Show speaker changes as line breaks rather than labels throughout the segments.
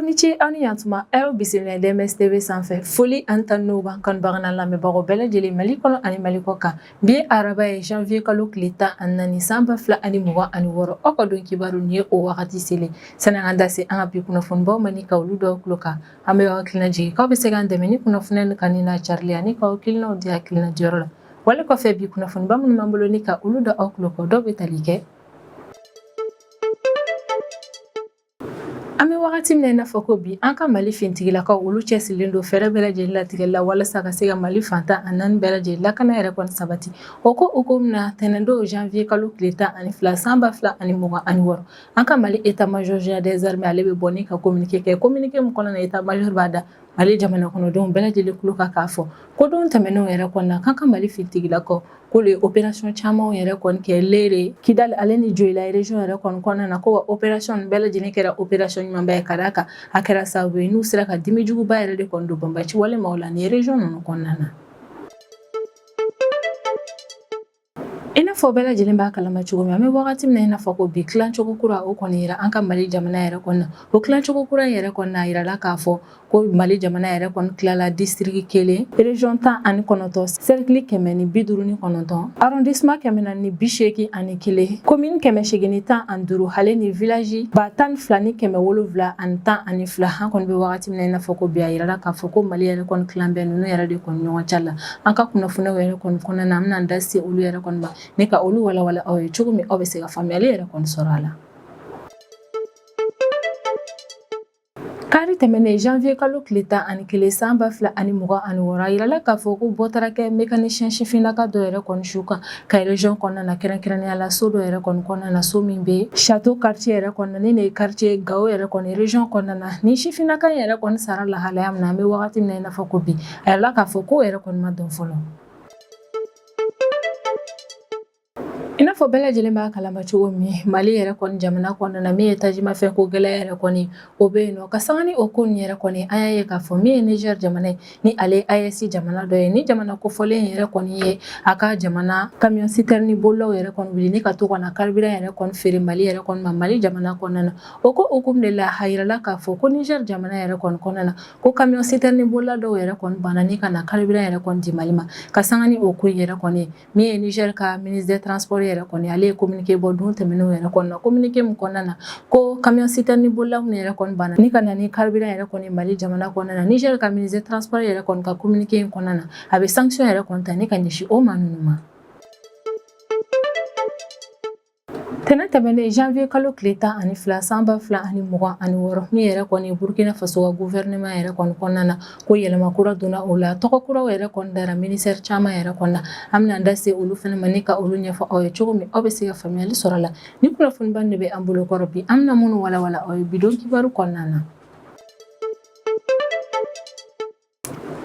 Aw ni ce, aw ni yantuma. Aw bisimila DMS TV sanfɛ. Foli ani tanu b'an kanubaga n'an lamɛnbagaw bɛɛ lajɛlen, Mali kɔnɔ ani Mali kɔ kan. Bi ye araba ye, janvier kalo tile 14, san 2026. Aw ka don kibaru nin ye o wagati selen. Sani an da se an ka bi kunnafonibaw ma ni ka olu dɔw tulo kan, an bɛ aw hakilina jigin k'aw bɛ se k'an dɛmɛ ni kunnafoniya kanu n'a carili ani k'aw hakilinaw di hakilina diyɔrɔ la. Wale kɔfɛ, bi kunnafoniba minnu b'an bolo ni ka olu da aw tulo kan, dɔw bɛ tali kɛ: An bɛ wagati min na i n'a fɔ ko bi, an ka Mali finitigilakaw, olu cɛsirilen don fɛɛrɛ bɛɛ lajɛlen latigɛli la walasa ka se ka Mali fan 14 bɛɛ lajɛlen lakana yɛrɛ kɔni sabati. O ko hukumu na, tɛnɛndon janvier kalo tile 12, san 2026, an ka Mali état major général des armées, ale bɛ bɔ ni ka communiqué kɛ. Communiqué min kɔnɔna na, état major b'a da Mali jamana kɔnɔdenw bɛɛ lajɛlen tulo kan k'a fɔ ko don tɛmɛnenw yɛrɛ kɔnɔna, k'an ka Mali finitigilakaw, k'olu ye opération camanw yɛrɛ kɔni kɛ Lere, Kidali ale ni Joyila région yɛrɛ kɔni kɔnɔna na, ko wa opération bɛɛ lajɛlen kɛra opération ɲumanba ye, ka d'a kan a kɛra sababu ye n'u sera ka dimi juguba yɛrɛ de kɔni don banbaci wale maaw la nin région ninnu kɔnɔna na. I n'a fɔ bɛɛ lajɛlen b'a kalama cogo min, an bɛ wagati min na i n'a fɔ ko bi, tilancogo kura o kɔni yira an ka Mali jamana yɛrɛ kɔnɔ na. O tilancogo kura in yɛrɛ kɔni, a yirala k'a fɔ ko Mali jamana yɛrɛ kɔni tilala district kelen, région 19, cercle 159, arrondissement 481, commune 815, ale ni village 12,712. An kɔni bɛ wagati min na i n'a fɔ ko bi, a yirala k'a fɔ ko Mali yɛrɛ kɔni tilan bɛ ninnu yɛrɛ de kɔni ɲɔgɔn cɛ la. An ka kunnafoniyaw yɛrɛ kɔni kɔnɔna na, an bɛna an da se olu yɛrɛ kɔni ma ni ka olu walawala aw ye cogo min aw bɛ se ka faamuyali yɛrɛ kɔni sɔrɔ a la. Kari tɛmɛnen, janvier kalo tile 11, san 2026, a yirala k'a fɔ ko bɔ taara kɛ mécanicien sifinnaka dɔ yɛrɛ kɔni su kan Kayi région kɔnɔna na, kɛrɛnkɛrɛnnenya la so dɔ yɛrɛ kɔni kɔnɔna na, so min bɛ Château quartier yɛrɛ kɔnɔna, ni nin ye quartier Gawo yɛrɛ kɔni région kɔnɔna na. Ni sifinnaka in yɛrɛ kɔni sara lahalaya min na, an bɛ wagati min na i n'a fɔ ko bi, a yirala k'a fɔ k'o yɛrɛ kɔni ma dɔn fɔlɔ. I n'a fɔ bɛɛ lajɛlen b'a kalama cogo min, Mali yɛrɛ kɔni jamana kɔnɔna na, min ye tajimafɛn ko gɛlɛya yɛrɛ kɔni o bɛ yen nɔ. Ka sanga ni o ko nin yɛrɛ kɔni, an y'a ye k'a fɔ min ye Niger jamana ye, ni ale ye AES jamana dɔ ye, ni jamana kofɔlen yɛrɛ kɔni ye a ka jamana camion citerne bolilaw yɛrɛ kɔni wuli ni ka to ka na carburant yɛrɛ kɔni feere Mali yɛrɛ kɔni ma, Mali jamana kɔnɔna na. O ko hukumu de la, a yirala k'a fɔ ko Niger jamana yɛrɛ kɔni kɔnɔna na, ko camion citerne bolila dɔw yɛrɛ kɔni banna ni ka na carburant yɛrɛ kɔni di Mali ma. Ka sanga ni o ko in yɛrɛ kɔni ye, min ye Niger ka ministre des transports yɛrɛ kɔni, ale ye communiqué bɔ don tɛmɛnenw yɛrɛ kɔnɔna na, communiqué min kɔnɔna na ko camion citerne bolila minnu yɛrɛ kɔni banna ni ka na ni carburant yɛrɛ kɔni Mali jamana kɔnɔna na, Niger ka ministre des transports yɛrɛ kɔni ka communiqué in kɔnɔna na, a bɛ sanction yɛrɛ kɔni ta ni ka ɲɛsin o maa ninnu ma. Tɛnɛn tɛmɛnen, janvier kalo tile 12, san 2026, min yɛrɛ kɔni Burkina Faso ka gouvernement yɛrɛ kɔni kɔnɔna na, ko yɛlɛma kura donna o la, tɔgɔ kuraw yɛrɛ kɔni dara ministère caman yɛrɛ kɔni na. An bɛna an da se olu fana ma ni ka olu ɲɛfɔ aw ye cogo min aw bɛ se ka faamuyali sɔrɔ a la. Ni kunnafoniba de bɛ an bolo kɔrɔ bi, an bɛna minnu walawala aw ye bi don kibaru kɔnɔna na.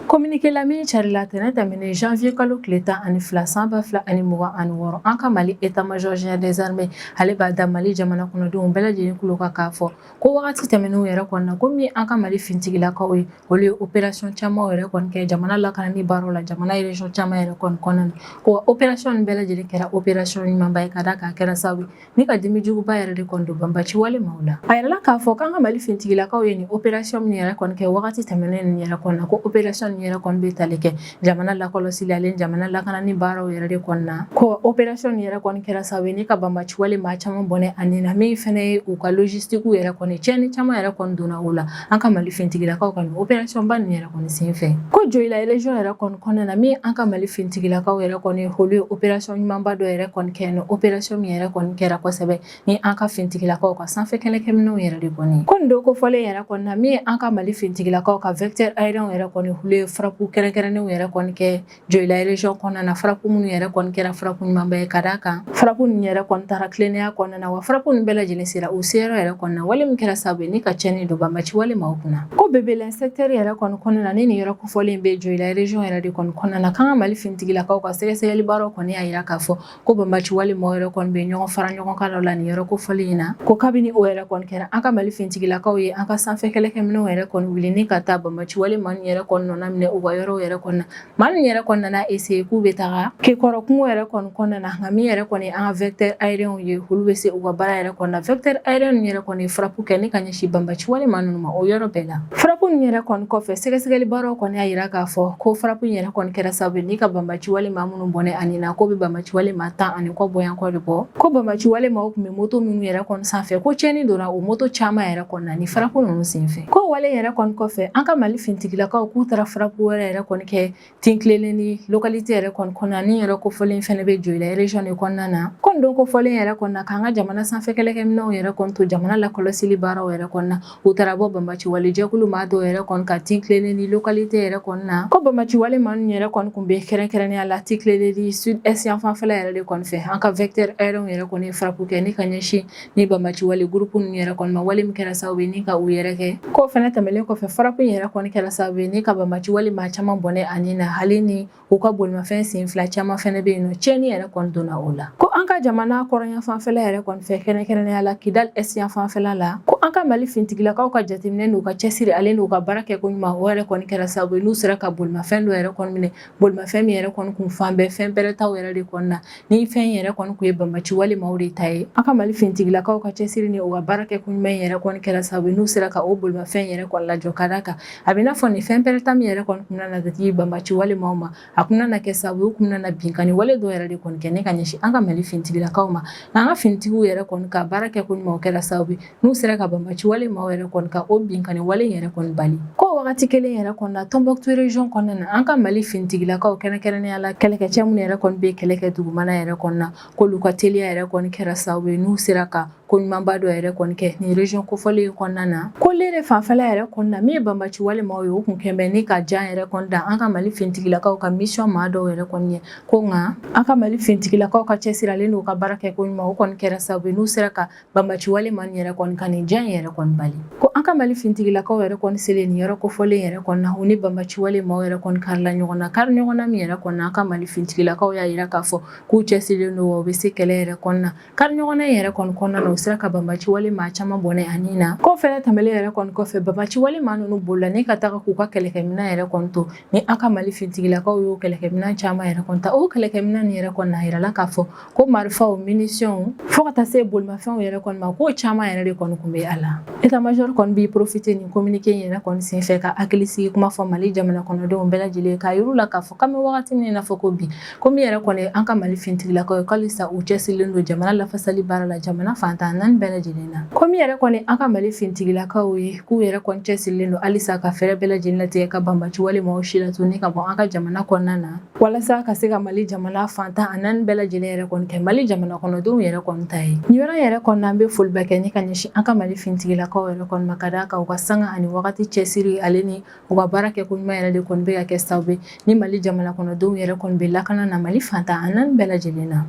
Communiqué la min carila tɛnɛn tɛmɛnen, janvier kalo tile 12, san 2026, an ka Mali état major général des armées, ale b'a da Mali jamana kɔnɔdenw bɛɛ lajɛlen tulo kan k'a fɔ ko wagati tɛmɛnenw yɛrɛ kɔnɔna na, ko min an ka Mali finitigilakaw ye, olu ye opération caman yɛrɛ kɔni kɛ jamana lakanani baaraw la, jamana région caman yɛrɛ kɔni kɔnɔna na, ko opération nin bɛɛ lajɛlen kɛra opération ɲumanba ye, ka d'a kan a kɛra sababu ye ni ka dimi juguba yɛrɛ de kɔni don banbaci wale maaw la. A yirala k'a fɔ k'an ka Mali finitigilakaw ye nin opération min yɛrɛ kɔni kɛ wagati tɛmɛnen nin yɛrɛ kɔnɔna, ko opération nin yɛrɛ kɔni bɛ tali kɛ jamana lakɔlɔsili ale jamana lakanani baaraw yɛrɛ de kɔnɔna na, ko opération nin yɛrɛ kɔni kɛra sababu ye ni ka banbaci wale maa caman bɔnɛ a ni na, min fana ye u ka logistique yɛrɛ kɔni tiɲɛni caman yɛrɛ kɔni donna o la, an ka Mali finitigilakaw ka nin opération ba nin yɛrɛ kɔni senfɛ. Ko Joyila région yɛrɛ kɔni kɔnɔna na, min an ka Mali finitigilakaw yɛrɛ kɔni, olu ye opération ɲumanba dɔ yɛrɛ kɔni kɛ yen, opération min yɛrɛ kɔni kɛra kosɛbɛ ni an ka finitigilakaw ka sanfɛ kɛlɛkɛminɛnw yɛrɛ de kɔni. Ko nin don kofɔlen yɛrɛ kɔni na, min ye an ka Mali finitigilakaw ka vecteur aérien yɛrɛ kɔni, olu ye frappe kɛrɛnkɛrɛnnenw yɛrɛ kɔni kɛ Joyila région kɔnɔna na, frappe minnu yɛrɛ kɔni kɛra frappe ɲumanba ye, ka d'a kan frappe ninnu yɛrɛ kɔni taara tilennenya kɔnɔna na, wa frappe ninnu bɛɛ lajɛlen sera u seyɔrɔ yɛrɛ kɔnɔna na, wale min kɛra sababu ye ni ka tiɲɛni don banbaci wale maaw kunna. Ko Bebelɛn secteur yɛrɛ kɔni kɔnɔna na, ni nin yɔrɔ kofɔlen bɛ Joyila région yɛrɛ de kɔni kɔnɔna na, k'an ka Mali finitigilakaw ka sɛgɛsɛgɛli baaraw kɔni y'a yira k'a fɔ ko banbaci wale maaw yɛrɛ kɔni bɛ ɲɔgɔn fara ɲɔgɔn kan la nin yɔrɔ kofɔlen in na. Ko kabini o yɛrɛ kɔni kɛra, an ka Mali finitigilakaw ye an ka sanfɛ kɛlɛkɛminɛnw yɛrɛ kɔni wuli ni ka taa banbaci wale maa ninnu yɛrɛ kɔni nɔna. minɛ u ka yɔrɔw yɛrɛ kɔnɔna. Maa ninnu yɛrɛ kɔni nana essayer k'u bɛ taga Kekɔrɔ kungo yɛrɛ kɔni kɔnɔna na, nka min yɛrɛ kɔni an ka vecteur aérien ye, olu bɛ se u ka baara yɛrɛ kɔnɔna. Vecteur aérien ninnu yɛrɛ kɔni ye frappe kɛ ni ka ɲɛsin banbaci wale maa ninnu ma o yɔrɔ bɛɛ la. Frappe ninnu yɛrɛ kɔni kɔfɛ, sɛgɛsɛgɛli baaraw kɔni y'a jira k'a fɔ ko frappe in yɛrɛ kɔni kɛra sababu ye ni ka banbaci wale maa minnu bɔnɛ a ni na, k'o bɛ banbaci wale maa 10 ani kɔ bɔɲɔgɔnko de bɔ. Ko banbaci wale maaw tun bɛ moto minnu yɛrɛ kɔni sanfɛ, ko tiɲɛni donna o moto caman yɛrɛ kɔni na ni frappe ninnu senfɛ. Ko wale yɛrɛ kɔni kɔfɛ, an ka Mali finitigilakaw k'u taara frappe wɛrɛ yɛrɛ kɔni kɛ Tinkilenni localité yɛrɛ kɔni kɔnɔna, ni yɛrɛ kofɔlen fɛnɛ bɛ Joyila région de kɔnɔna na. Ko nin don kofɔlen yɛrɛ kɔnɔna, k'an ka jamana sanfɛ kɛlɛkɛminɛnw yɛrɛ kɔni to jamana lakɔlɔsili baaraw yɛrɛ kɔnɔna, u taara bɔ banbaci wale jɛkulu maa dɔw yɛrɛ kɔni ka Tinkilenni localité yɛrɛ kɔnɔna na. Ko banbaci wale maa ninnu yɛrɛ kɔni kun bɛ kɛrɛnkɛrɛnnenya la Tinkilenni sud est yan fanfɛla yɛrɛ de kɔni fɛ. An ka vecteur aérien yɛrɛ kɔni ye frappe kɛ ni ka ɲɛsin ni banbaci wale groupe ninnu yɛrɛ kɔni ma, wale min kɛra sababu ye ni ka u yɛrɛ kɛ. K'o fɛnɛ tɛmɛlen kɔfɛ, frappe in yɛrɛ kɔni kɛra sababu ye ni ka banbaci wale maa caman bɔnɛ a ni na, hali ni u ka bolimafɛn sen fila caman fɛnɛ bɛ yen nɔ, tiɲɛni yɛrɛ kɔni donna o la. Ko an ka jamana kɔrɔn fanfɛla yɛrɛ kɔni fɛ, kɛrɛnkɛrɛnnenya la Kidal est yan fanfɛla la, ko an ka Mali finitigilakaw ka jateminɛ n'u ka cɛsiri ale n'u ka baara kɛ ko ɲuman, o yɛrɛ kɔni kɛra sababu ye n'u sera ka bolimafɛn dɔ yɛrɛ kɔni minɛ, bolimafɛn min yɛrɛ kɔni kun fan bɛɛ fɛn pɛrɛntaw yɛrɛ de kɔni na, ni fɛn yɛrɛ kɔni kun ye banbaci wale maaw de ta ye. An ka Mali finitigilakaw ka cɛsiri ni u ka baara kɛ ko ɲuman yɛrɛ kɔni kɛra sababu ye n'u sera ka o bolimafɛn yɛrɛ kɔni lajɔ, ka d'a kan a bɛ n'a fɔ nin fɛn pɛrɛnta min yɛrɛ kɔni kun nana di banbaci wale maaw ma, a kun nana kɛ sababu ye u kun nana binkanni wale dɔw yɛrɛ de kɔni kɛ ne ka ɲɛsin an ka Mali finitigilakaw ma. Nka an ka finitigiw yɛrɛ kɔni ka baara kɛ ko ɲuman, o kɛra sababu ye n'u sera ka banbaci wale maaw yɛrɛ kɔni ka o binkanni wale yɛrɛ kɔni bali. Ko wagati kelen yɛrɛ kɔnɔna na, Tombouctou région kɔnɔna na, an ka Mali finitigilakaw, kɛrɛnkɛrɛnnenya la kɛlɛkɛcɛ minnu yɛrɛ kɔni bɛ kɛlɛ kɛ dugumana yɛrɛ kɔnɔna na, k'olu ka teliya yɛrɛ kɔni kɛra sababu ye n'u sera ka ko ɲumanba dɔ yɛrɛ kɔni kɛ nin région kofɔlen kɔnɔna na. Ko Lere fanfɛla yɛrɛ kɔnɔna na, min ye banbaci wale maaw ye, u kun kɛn bɛ ni ka jan yɛrɛ kɔni da an ka Mali finitigilakaw ka mission maa dɔw yɛrɛ kɔni ye. Ko nka an ka Mali finitigilakaw ka cɛsiri ale n'u ka baara kɛ ko ɲuman, o kɔni kɛra sababu ye n'u sera ka banbaci wale maa yɛrɛ kɔni ka nin jan yɛrɛ kɔni bali. Ko an ka Mali finitigilakaw yɛrɛ kɔni selen nin yɔrɔ kofɔlen yɛrɛ kɔni na, u ni banbaci wale maaw yɛrɛ kɔni karila ɲɔgɔn na, kari ɲɔgɔn na min yɛrɛ kɔni na, an ka Mali finitigilakaw y'a jira k'a fɔ k'u cɛsirilen don wa u bɛ se kɛlɛ yɛrɛ kɔni na. Kari ɲɔgɔn na yɛrɛ kɔni kɔnɔna na, u sera ka banbaci wale maa caman bɔnɛ a ni na. K'o fɛnɛ tɛmɛlen yɛrɛ kɔni kɔfɛ, banbaci wale maa ninnu bolila ni ka taga k'u ka kɛlɛkɛminɛn yɛrɛ kɔni to, ni an ka Mali finitigilakaw y'o kɛlɛkɛminɛn caman yɛrɛ kɔni ta. O kɛlɛkɛminɛn nin yɛrɛ kɔni na, a yirala k'a fɔ ko marifaw, munitions, fo ka taa se bolimafɛnw yɛrɛ kɔni ma, k'o caman yɛrɛ de kɔni kun bɛ a la. État major kɔni b'i profiter nin communiqué in yɛrɛ kɔni senfɛ ka hakilisigi kuma fɔ Mali jamana kɔnɔdenw bɛɛ lajɛlen, k'a yir'u la k'a fɔ k'an bɛ wagati min na fɔ ko bi, ko min yɛrɛ kɔni an ka Mali finitigilakaw ye, k'alisa u cɛsirilen don jamana lafasali baara la jamana fan 14 bɛɛ lajɛlen na. Ko min yɛrɛ kɔni an ka Mali finitigilakaw ye, k'u yɛrɛ kɔni cɛsirilen don halisa ka fɛɛrɛ bɛɛ lajɛlen latigɛ ka banbaci wale maaw si latunu ka bɔ an ka jamana kɔnɔna na, walasa ka se ka Mali jamana fan 14 bɛɛ lajɛlen yɛrɛ kɔni kɛ Mali jamana kɔnɔdenw yɛrɛ kɔni ta ye. Nin yɔrɔ yɛrɛ kɔni na, an bɛ foliba kɛ ni ka ɲɛsin an ka Mali finitigilakaw yɛrɛ kɔni ma, ka d'a kan u ka sanga ani wagati cɛsiri ale ni u ka baara kɛ ko ɲuman yɛrɛ de kɔni bɛ ka kɛ sababu ye ni Mali jamana kɔnɔdenw yɛrɛ kɔni bɛ lakana na Mali fan 14 bɛɛ lajɛlen na.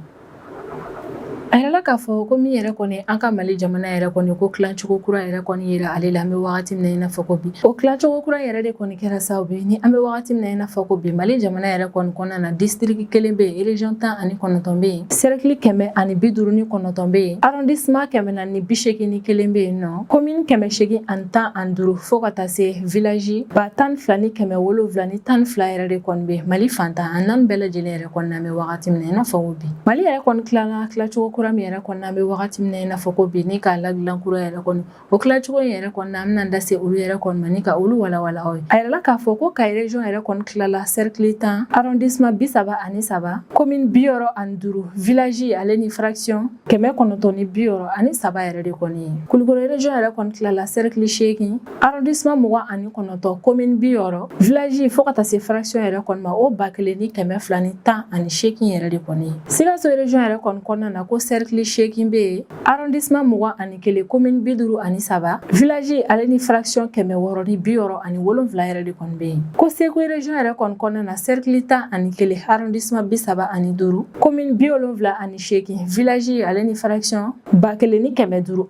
A yirala k'a fɔ ko min yɛrɛ kɔni an ka Mali jamana yɛrɛ kɔni ko tilacogo kura yɛrɛ kɔni yira ale la, an bɛ wagati min na i n'a fɔ ko bi, o tilacogo kura yɛrɛ de kɔni kɛra sababu ye ni an bɛ wagati min na i n'a fɔ ko bi, Mali jamana yɛrɛ kɔni kɔnɔna na, district kelen bɛ yen, région 19 bɛ yen, cercle 159 bɛ yen, arrondissement 481 bɛ yen nɔ, commune 815, fo ka taa se village 12,712 yɛrɛ de kɔni bɛ Mali fan 14 bɛɛ lajɛlen yɛrɛ kɔni na, an bɛ wagati min na i n'a fɔ ko bi. Mali yɛrɛ kɔni tilala tilacogo kura min yɛrɛ kɔni na, an bɛ wagati min na i n'a fɔ ko bi, ni k'a ladilan kura yɛrɛ kɔni, o tilacogo in yɛrɛ kɔni na, an bɛna da se olu yɛrɛ kɔni ma ni ka olu walawala aw ye. A yirala k'a fɔ ko Kayi région yɛrɛ kɔni tilala cercle 10, arrondissement 33, commune 65, village ale ni fraction 963 yɛrɛ de kɔni ye. Kulukoro région yɛrɛ kɔni tilala cercle 8, arrondissement 29, commune 60, village fo ka taa se fraction yɛrɛ kɔni ma, o 1218 yɛrɛ de kɔni ye. Sikaso région yɛrɛ kɔni kɔnɔna na, ko cercle 8 bɛ yen, arrondissement 21, commune 53, village ale ni fraction 667 yɛrɛ de kɔni bɛ yen. Ko Segu région yɛrɛ kɔni kɔnɔna na, cercle 11, arrondissement 35, commune 78, village ale ni fraction 1512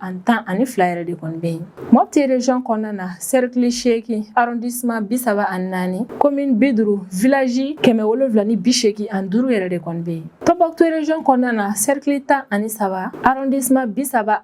yɛrɛ de kɔni bɛ yen. Mopti région kɔnɔna na, cercle 8, arrondissement 34, commune 50, village 785 yɛrɛ de kɔni bɛ yen. Tombouctou région kɔnɔna na, cercle 13, arrondissement 34,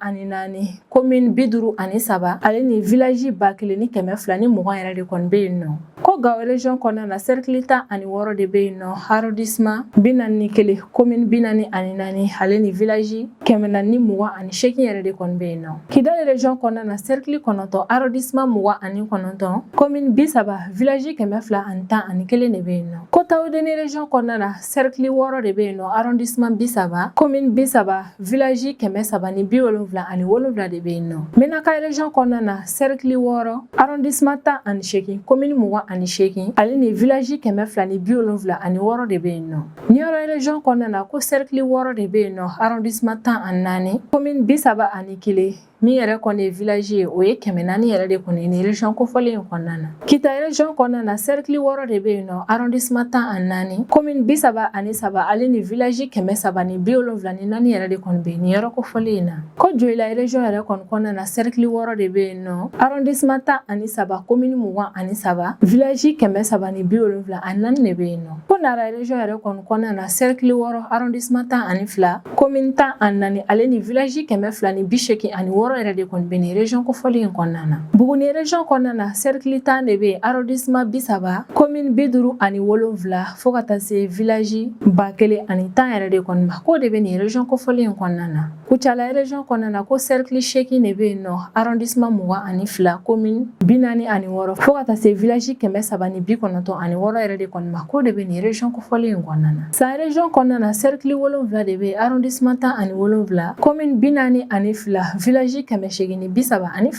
commune 53, ale ni village 1220 yɛrɛ de kɔni bɛ yen nɔ. Ko Gao région kɔnɔna na, cercle 16 de bɛ yen nɔ, arrondissement 41, commune 44, ale ni village 428 yɛrɛ de kɔni bɛ yen nɔ. Kidali région kɔnɔna na, cercle 9, arrondissement 29, commune 30, village 211 de bɛ yen nɔ. Ko Tawudeni région kɔnɔna na, cercle 6 de bɛ yen nɔ, arrondissement 30, commune 30, village 377 de bɛ yen nɔ. Menaka région kɔnɔna na, cercle 6, arrondissement 18, commune 28, ale ni village 276 de bɛ yen nɔ. Nioro région kɔnɔna na, ko cercle 6 de bɛ yen nɔ, arrondissement 14, commune 31, min yɛrɛ kɔni ye village ye, o ye 400 yɛrɛ de kɔni ye nin région kofɔlen in kɔnɔna na. Kita région kɔnɔna na, cercle 6 de bɛ yen nɔ, arrondissement 14, commune 33, ale ni village 374 yɛrɛ de kɔni bɛ yen nin yɔrɔ kofɔlen in na. Ko Joyila région yɛrɛ kɔni kɔnɔna na, cercle 6 de bɛ yen nɔ, arrondissement 13, commune 23, village 374 de bɛ yen nɔ. Ko Nara région yɛrɛ kɔni kɔnɔna na, cercle 6, arrondissement 12, commune 14, ale ni village 286 yɛrɛ de kɔni bɛ nin région kofɔlen in kɔnɔna na. Buguni région kɔnɔna na, cercle 10 de bɛ yen, arrondissement 30, commune 57, fo ka taa se village 1010 yɛrɛ de kɔni ma, k'o de bɛ nin région kofɔlen in kɔnɔna na. Kucala région kɔnɔna na, ko cercle 8 de bɛ yen nɔ, arrondissement 22, commune 46, fo ka taa se village 396 yɛrɛ de kɔni ma, k'o de bɛ nin région kofɔlen in kɔnɔna na. San région kɔnɔna na, cercle 7 de bɛ yen, arrondissement 17, commune 42, village 832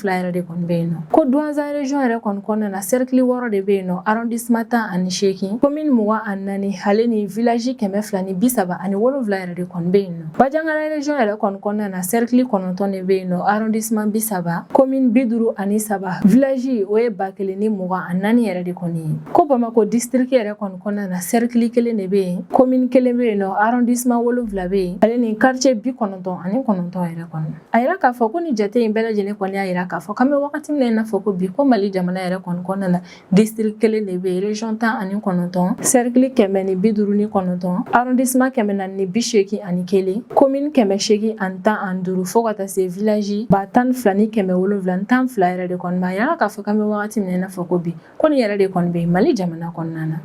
yɛrɛ de kɔni bɛ yen nɔ. Ko Duwanza région yɛrɛ kɔni kɔnɔna na, cercle 6 de bɛ yen nɔ, arrondissement 18, commune 24, ale ni village 237 yɛrɛ de kɔni bɛ yen nɔ. Bajangara région yɛrɛ kɔni kɔnɔna na, cercle 9 de bɛ yen nɔ, arrondissement 30, commune 53, village o ye 1024 yɛrɛ de kɔni ye. Ko Bamakɔ district yɛrɛ kɔni kɔnɔna na, cercle 1 de bɛ yen, commune 1 bɛ yen nɔ, arrondissement 7 bɛ yen, ale ni quartier 99 yɛrɛ kɔni. A yira k'a fɔ ko ni jate in bɛɛ lajɛlen kɔni y'a yira k'a fɔ k'an bɛ wagati min na i n'a fɔ ko bi, ko Mali jamana yɛrɛ kɔni kɔnɔna na, district 1 de bɛ yen, région 19, cercle 159, arrondissement 481, commune 815, fo ka taa se village 12712 yɛrɛ de kɔni ma. A yira k'a fɔ k'an bɛ wagati min na i n'a fɔ ko bi, ko nin yɛrɛ de kɔni bɛ Mali jamana kɔnɔna na.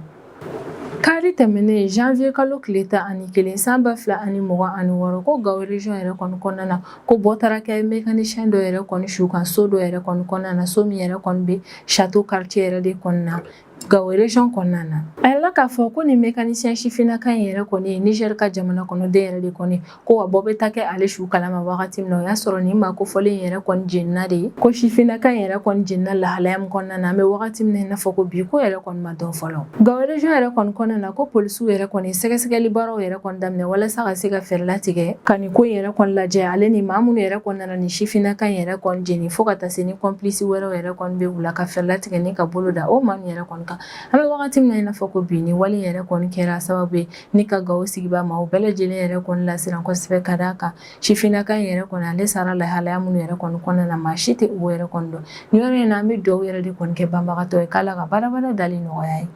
Kari tɛmɛnen, janvier kalo tile 11 san 2026, ko Gao région yɛrɛ kɔni kɔnɔna na, ko bɔ taara kɛ mécanicien dɔ yɛrɛ kɔni su kan so dɔ yɛrɛ kɔni kɔnɔna na, so min yɛrɛ kɔni bɛ Château quartier yɛrɛ de kɔnɔna na, Gao région kɔnɔna na. A yirala k'a fɔ ko nin mécanicien sifinnaka in yɛrɛ kɔni ye Niger ka jamana kɔnɔden yɛrɛ de kɔni, ko wa bɔ bɛ taa kɛ ale su kalama wagati min na, o y'a sɔrɔ nin maa kofɔlen in yɛrɛ kɔni jenina de. Ko sifinnaka in yɛrɛ kɔni jenina lahalaya min kɔnɔna na, an bɛ wagati min na i n'a fɔ ko bi, ko yɛrɛ kɔni ma dɔn fɔlɔ. Gao région yɛrɛ kɔni kɔnɔna na, ko polisiw yɛrɛ kɔni sɛgɛsɛgɛli baaraw yɛrɛ kɔni daminɛ walasa ka se ka fɛɛrɛ latigɛ ka nin ko in yɛrɛ kɔni lajɛ, ale ni maa minnu yɛrɛ kɔni nana nin sifinnaka in yɛrɛ kɔni jeni, fo ka taa se ni complice wɛrɛw yɛrɛ kɔni bɛ u la, ka fɛɛrɛ latigɛ ni ka bolo da o maa ninnu yɛrɛ kɔni kan. An bɛ wagati min na i n'a fɔ ko bi, ni wale yɛrɛ kɔni kɛra sababu ye ni ka Gao sigibaa maaw bɛɛ lajɛlen yɛrɛ kɔni lasiran kosɛbɛ, ka d'a kan sifinnaka in yɛrɛ kɔni, ale sara lahalaya minnu yɛrɛ kɔni kɔnɔna na, maa si tɛ o yɛrɛ kɔni dɔn. Nin yɔrɔ in na, an bɛ dugawu yɛrɛ de kɔni kɛ banbagatɔ ye k'Ala ka badabada dali nɔgɔya ye.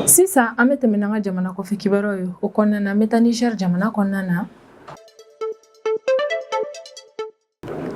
Sisan an bɛ tɛmɛ n'an ka jamana kɔfɛ kibaruyaw ye. O kɔnɔna na, an bɛ taa Niger jamana kɔnɔna na.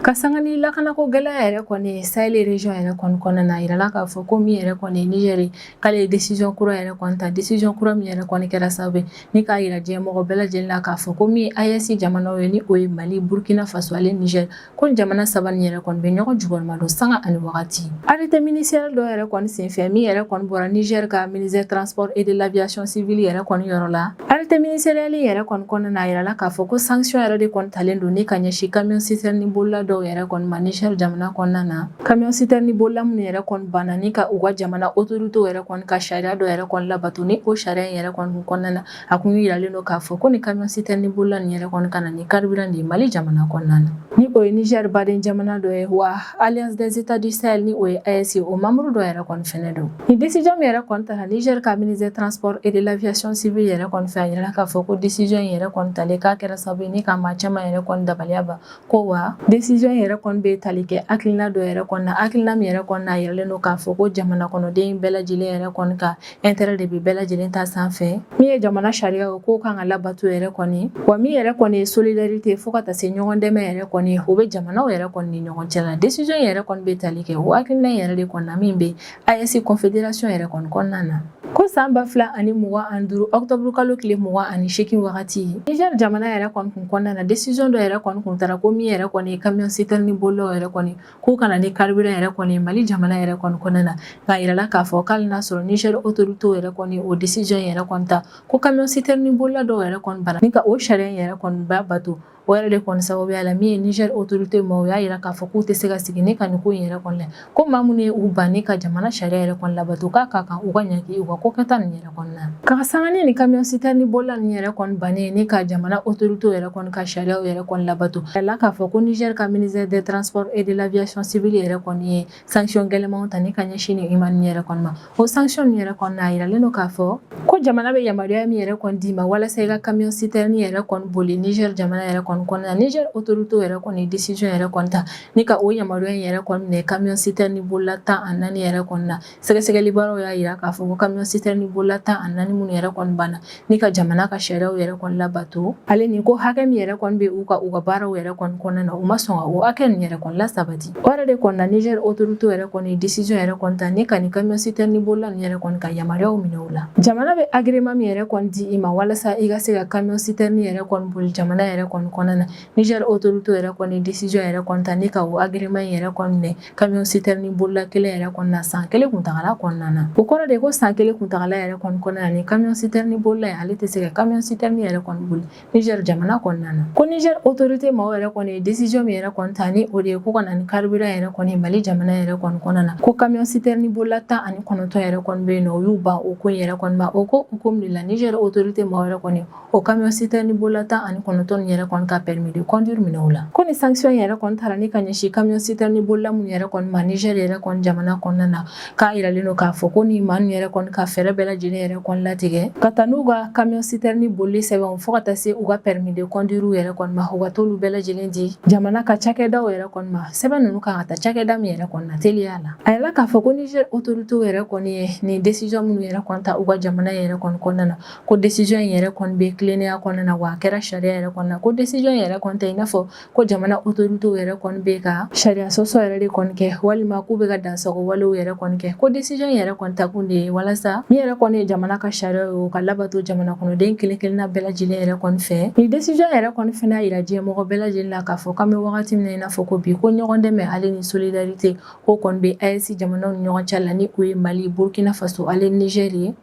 Ka sanga ni lakanako gɛlɛya yɛrɛ kɔni Sahel région yɛrɛ kɔni kɔnɔna na, a yirala k'a fɔ ko min yɛrɛ kɔni ye Niger ye, k'ale ye décision kura yɛrɛ kɔni ta, décision kura min yɛrɛ kɔni kɛra sababu ye ni k'a yira diɲɛ mɔgɔ bɛɛ lajɛlen la k'a fɔ ko min ye AES jamanaw ye, ni o ye Mali, Burkina Faso ale Niger, ko nin jamana saba nin yɛrɛ kɔni bɛ ɲɔgɔn jukɔrɔma don sanga ani wagati. Arrêté ministériel dɔ yɛrɛ kɔni senfɛ, min yɛrɛ kɔni bɔra Niger ka ministère transport et de l'aviation civile yɛrɛ kɔni yɔrɔ la, arrêté ministériel yɛrɛ kɔni kɔnɔna na, a yirala k'a fɔ ko sanction yɛrɛ de kɔni talen don ni ka ɲɛsin camion citerne bolila dɔw yɛrɛ kɔni ma Niger jamana kɔnɔna na, camion citerne bolila minnu yɛrɛ kɔni banna ni ka u ka jamana autorité yɛrɛ kɔni ka sariya dɔ yɛrɛ kɔni labato. Ni o sariya in yɛrɛ kɔni kɔnɔna na, a kun yiralen don k'a fɔ ko ni camion citerne bolila nin yɛrɛ kɔni ka na ni carburant de ye Mali jamana kɔnɔna na, ni o ye Niger baden jamana dɔ ye, wa Alliance des États du Sahel, ni o ye AES, o membre dɔ yɛrɛ kɔni fɛnɛ don. Ni décision min yɛrɛ kɔni tara Niger ka ministère transport et de l'aviation civile yɛrɛ kɔni fɛ, a yirala k'a fɔ ko décision in yɛrɛ kɔni talen k'a kɛra sababu ye ni ka maa caman yɛrɛ kɔni dabaliya ban, ko wa décision décision yɛrɛ kɔni bɛ tali kɛ hakilina dɔ yɛrɛ kɔni na, hakilina min yɛrɛ kɔni na a yiralen don k'a fɔ ko jamana kɔnɔden bɛɛ lajɛlen yɛrɛ kɔni ka intérêt de bɛ bɛɛ lajɛlen ta sanfɛ. Min ye jamana sariya ye, k'o kan ka labato yɛrɛ kɔni, wa min yɛrɛ kɔni ye solidarité, fo ka taa se ɲɔgɔn dɛmɛ yɛrɛ kɔni, o bɛ jamanaw yɛrɛ kɔni ni ɲɔgɔn cɛ la. Décision yɛrɛ kɔni bɛ tali kɛ o hakilina yɛrɛ de kɔni na min bɛ AES confédération yɛrɛ kɔni kɔnɔna na. Ko san 2025 octobre kalo tile 28 wagati, Niger jamana yɛrɛ kɔni kun kɔnɔna na, décision dɔ yɛrɛ kɔni kun taara ko min yɛrɛ kɔni ye camion citerne bolilaw yɛrɛ kɔni k'u ka na ni carburant yɛrɛ kɔni Mali jamana yɛrɛ kɔni kɔnɔna na. Nka yirala k'a fɔ k'ale n'a sɔrɔ Niger autorité yɛrɛ kɔni o décision yɛrɛ kɔni ta, ko camion citerne bolila dɔw yɛrɛ kɔni banna ni ka o sariya yɛrɛ kɔni ba bato. O yɛrɛ de kɔni sababuya la, min ye Niger autorité ma, o y'a yira k'a fɔ k'u tɛ se ka sigi ne ka nin ko in yɛrɛ kɔni la, ko maa minnu ye u ban ni ka jamana sariya yɛrɛ kɔni labato, k'a ka kan u ka ɲangi u ka ko kɛta nin yɛrɛ kɔni na. Ka sanga ni camion citerne bolila nin yɛrɛ kɔni bannen ni ka jamana autorité yɛrɛ kɔni ka sariyaw yɛrɛ kɔni labato la, k'a fɔ ko Niger ka ministère des Transports et de l'Aviation civile yɛrɛ kɔni ye sanction gɛlɛnmanw ta ni ka ɲɛsin nin ima nin yɛrɛ kɔni ma. O sanction nin yɛrɛ kɔni na, a yiralen don k'a fɔ ko jamana bɛ yamaruya min yɛrɛ kɔni d'i ma walasa i ka camion citerne yɛrɛ kɔni boli Niger jamana yɛrɛ kɔni kɔnɔna na, Niger autorité yɛrɛ kɔni décision yɛrɛ kɔni ta ni ka o yamaruya in yɛrɛ kɔni minɛ camion citerne bolila 14 yɛrɛ kɔni na. Sɛgɛsɛgɛli baaraw y'a yira k'a fɔ ko camion citerne bolila 14 minnu yɛrɛ kɔni banna ni ka jamana ka sariyaw yɛrɛ kɔni labato, ale ni ko hakɛ min yɛrɛ kɔni bɛ u ka u ka baaraw yɛrɛ kɔni kɔnɔna na, u ma sɔn ka o hakɛ nin yɛrɛ kɔni lasabati. O yɛrɛ de kɔni na, Niger autorité yɛrɛ kɔni décision yɛrɛ kɔni ta ni ka nin camion citerne bolila nin yɛrɛ kɔni ka yamaruyaw minɛ u la. Jamana bɛ agrément min yɛrɛ kɔni di i ma walasa i ka se ka camion citerne yɛrɛ kɔni boli jamana yɛrɛ kɔni kɔnɔna na, Niger autorité yɛrɛ kɔni décision yɛrɛ kɔni ta ni ka o agrément yɛrɛ kɔni minɛ camion citerne bolila kelen yɛrɛ kɔni na san kelen kuntagala kɔnɔna na. O kɔrɔ de ko san kelen kuntagala yɛrɛ kɔni kɔnɔna na, ni camion citerne bolila ye, ale tɛ se ka camion citerne yɛrɛ kɔni boli Niger jamana kɔnɔna na. Ko Niger autorité maaw yɛrɛ kɔni ye décision min yɛrɛ kɔni ta, ni o de ye ko ka na ni carburant yɛrɛ kɔni Mali jamana yɛrɛ kɔni kɔnɔna na, ko camion citerne bolila 19 yɛrɛ kɔni bɛ yen nɔ, u y'u ban o ko in yɛrɛ kɔni ma. O ko hukumu de la, Niger autorité maaw yɛrɛ kɔni o camion citerne bolila 19 nin yɛrɛ kɔni ka permis de conduire minɛ u la. Ko ni sanction yɛrɛ kɔni taara ni ka ɲɛsin camion citerne bolila minnu yɛrɛ kɔni ma Niger yɛrɛ kɔni jamana kɔnɔna na, k'a yiralen don k'a fɔ ko ni maa ninnu yɛrɛ kɔni ka fɛɛrɛ bɛɛ lajɛlen yɛrɛ kɔni latigɛ ka taa n'u ka camion citerne bolili sɛbɛnw, fo ka taa se u ka permis de conduire yɛrɛ kɔni ma, u ka t'olu bɛɛ lajɛlen di jamana ka cakɛdaw yɛrɛ kɔni ma, sɛbɛn ninnu kan ka taa cakɛda min yɛrɛ kɔni na teliya la. A yirala k'a fɔ ko Niger autorité yɛrɛ kɔni ye nin décision minnu yɛrɛ kɔni ta u ka jamana yɛrɛ kɔni kɔnɔna na, ko décision in yɛrɛ kɔni bɛ tilennenya kɔnɔna na, wa a kɛra sariya yɛrɛ kɔnɔna na. Ko décision yɛrɛ kɔni tɛ i n'a fɔ ko jamana autorité yɛrɛ kɔni bɛ ka sariya sɔsɔ yɛrɛ de kɔni kɛ, walima k'u bɛ ka dansago walew yɛrɛ kɔni kɛ. Ko décision yɛrɛ kɔni ta kun de ye walasa min yɛrɛ kɔni ye jamana ka sariya ye, o ka labato jamana kɔnɔden kelen kelenna bɛɛ lajɛlen yɛrɛ kɔni fɛ. Nin décision yɛrɛ kɔni fana y'a yira diɲɛ mɔgɔ bɛɛ lajɛlen la k'a fɔ k'an bɛ wagati min na i n'a fɔ ko bi, ko ɲɔgɔn dɛmɛ ale ni solidarité ko kɔni bɛ AES jamanaw ni ɲɔgɔn cɛ la, ni o ye Mali, Burkina Faso ale Niger ye.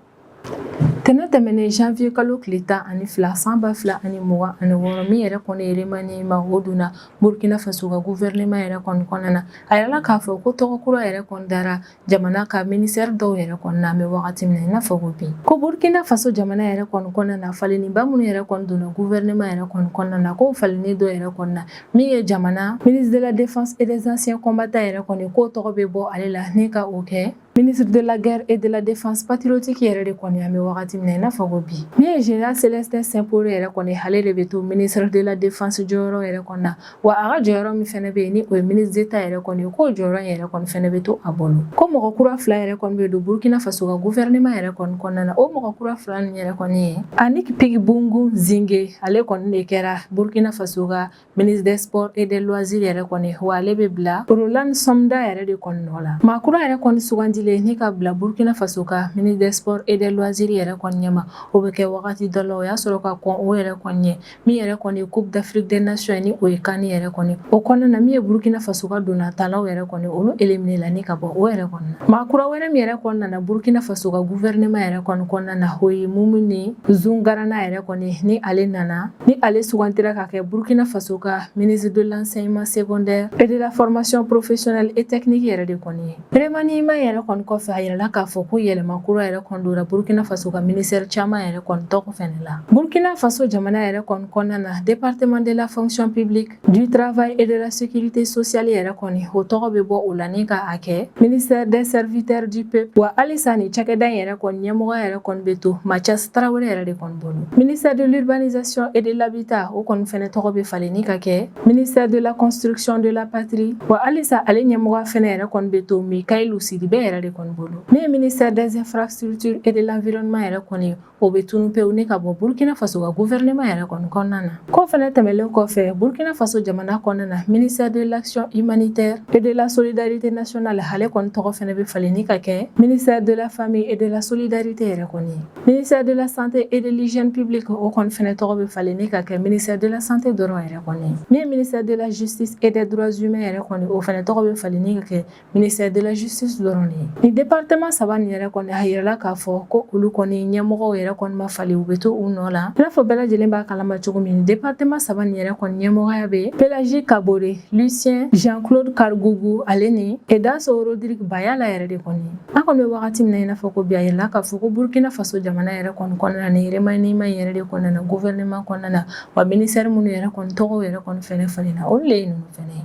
Tɛnɛ tɛmɛnen janvier kalo tile 12 san 2026, min yɛrɛ kɔni ye remaniement, o donna Burkina Faso ka gouvernement yɛrɛ kɔni kɔnɔna na. A yirala k'a fɔ ko tɔgɔ kura yɛrɛ kɔni dara jamana ka ministère dɔw yɛrɛ kɔni na. An bɛ wagati min na i n'a fɔ ko bi, ko Burkina Faso jamana yɛrɛ kɔni kɔnɔna na, falenniba minnu yɛrɛ kɔni donna gouvernement yɛrɛ kɔni kɔnɔna na, k'o falenni dɔ yɛrɛ kɔni na, min ye jamana ministre de la Défense et des Anciens combattants yɛrɛ kɔni, k'o tɔgɔ bɛ bɔ ale la ni ka o kɛ ministre de la Guerre et de la Défense patriotique yɛrɛ de kɔni. An bɛ wagati min na i n'a fɔ ko bi, min ye général Célestin Simporé yɛrɛ kɔni, ale de bɛ to ministre de la Défense jɔyɔrɔ yɛrɛ kɔni na, wa a ka jɔyɔrɔ min fɛnɛ bɛ yen, ni o ye ministre d'État yɛrɛ kɔni, k'o jɔyɔrɔ in yɛrɛ kɔni fɛnɛ bɛ to a bolo. Ko mɔgɔ kura fila yɛrɛ kɔni bɛ don Burkina Faso ka gouvernement yɛrɛ kɔni kɔnɔna na. O mɔgɔ kura fila nin yɛrɛ kɔni ye Annick Pigbougou Zinge, ale kɔni de kɛra Burkina Faso ka ministre des Sports et des Loisirs yɛrɛ kɔni, wa ale bɛ bila Roland Somda yɛrɛ de kɔni nɔ la. Maa kura yɛrɛ kɔni sugandilen ni ka bila Burkina Faso ka ministre des Sports et des Loisirs yɛrɛ kɔni ɲɛma, o bɛ kɛ wagati dɔ la, o y'a sɔrɔ ka kɔn o yɛrɛ kɔni ɲɛ, min yɛrɛ kɔni ye Coupe d'Afrique des Nations, ni o ye CAN yɛrɛ kɔni, o kɔnɔna na, min ye Burkina Faso ka donnatalaw yɛrɛ kɔni, olu éliminé la ni ka bɔ o yɛrɛ kɔni na. Maa kura wɛrɛ min yɛrɛ kɔni nana Burkina Faso ka gouvernement yɛrɛ kɔni kɔnɔna na, o ye Moumouni Zoungrana yɛrɛ kɔni, ni ale nana, ni ale sugantira ka kɛ Burkina Faso ka ministre de l'Enseignement secondaire et de la Formation professionnelle et technique yɛrɛ de kɔni ye. Remaniement yɛrɛ kɔni kɔfɛ, a yirala k'a fɔ ko yɛlɛma kura yɛrɛ kɔni donna Burkina Faso ka ministère caman yɛrɛ kɔni tɔgɔ fɛnɛ la. Burkina Faso jamana yɛrɛ kɔni kɔnɔna na, département de la fonction publique, du travail et de la sécurité sociale yɛrɛ kɔni, o tɔgɔ bɛ bɔ o la ni ka a kɛ ministère des serviteurs du peuple. Wa halisa nin cakɛda in yɛrɛ kɔni ɲɛmɔgɔ yɛrɛ kɔni bɛ to Mathias Traoré yɛrɛ de kɔni bolo. Ministère de l'urbanisation et de l'habitat, o kɔni fɛnɛ tɔgɔ bɛ falen ni ka kɛ ministère de la construction de la patrie. Wa halisa ale ɲɛmɔgɔ fɛnɛ yɛrɛ kɔni bɛ to Mikaïlou Sidibé yɛrɛ de kɔni bolo. Min ye ministère des infrastructures et de l'environnement yɛrɛ kɔni, o bɛ tunu pewu ni ka bɔ Burkina Faso ka gouvernement yɛrɛ kɔni kɔnɔna na. Ko fɛnɛ tɛmɛlen kɔfɛ, Burkina Faso jamana kɔnɔna na, ministère de l'action humanitaire et de la solidarité nationale, ale kɔni tɔgɔ fɛnɛ bɛ falen ni ka kɛ ministère de la famille et de la solidarité yɛrɛ kɔni. Ministère de la santé et de l'hygiène publique, o kɔni fɛnɛ tɔgɔ bɛ falen ni ka kɛ ministère de la santé dɔrɔn yɛrɛ kɔni. Min ye ministère de la justice et des droits humains yɛrɛ kɔni, o fɛnɛ tɔgɔ bɛ falen ni ka kɛ ministère de la justice dɔrɔn de ye. Nin département saba nin yɛrɛ kɔni, a yirala k'a fɔ ko olu kɔni ɲɛmɔgɔw yɛrɛ kɔni ma falen, u bɛ to u nɔ la. I n'a fɔ bɛɛ lajɛlen b'a kalama cogo min, département saba nin yɛrɛ kɔni ɲɛmɔgɔya bɛ Pélagie Kabore, Lucien Jean-Claude Kargougou, ale ni Edaso Rodrigue Bayala yɛrɛ de kɔni. An kɔni bɛ wagati min na i n'a fɔ ko bi, a yirala k'a fɔ ko Burkina Faso jamana yɛrɛ kɔni kɔnɔna na, nin remaniement yɛrɛ de kɔnɔna na, gouvernement kɔnɔna na, wa ministère minnu yɛrɛ kɔni tɔgɔw yɛrɛ kɔni fɛnɛ falenna, olu de ye ninnu fɛnɛ ye.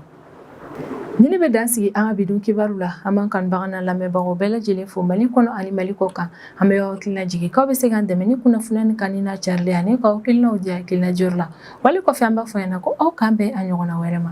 Ni ne bɛ dan sigi an ka bi don kibaru la. An b'an kanubaga n'a lamɛnbagaw bɛɛ lajɛlen fo Mali kɔnɔ ani Mali kɔ kan. An bɛ aw hakilina jigin k'aw bɛ se k'an dɛmɛ ni kunnafoniya ni kanu n'a carili ani k'aw hakilinaw di hakilina jɔyɔrɔ la. Wali kɔfɛ, an b'a fɔ ɲɛna ko aw k'an bɛn a ɲɔgɔnna wɛrɛ ma.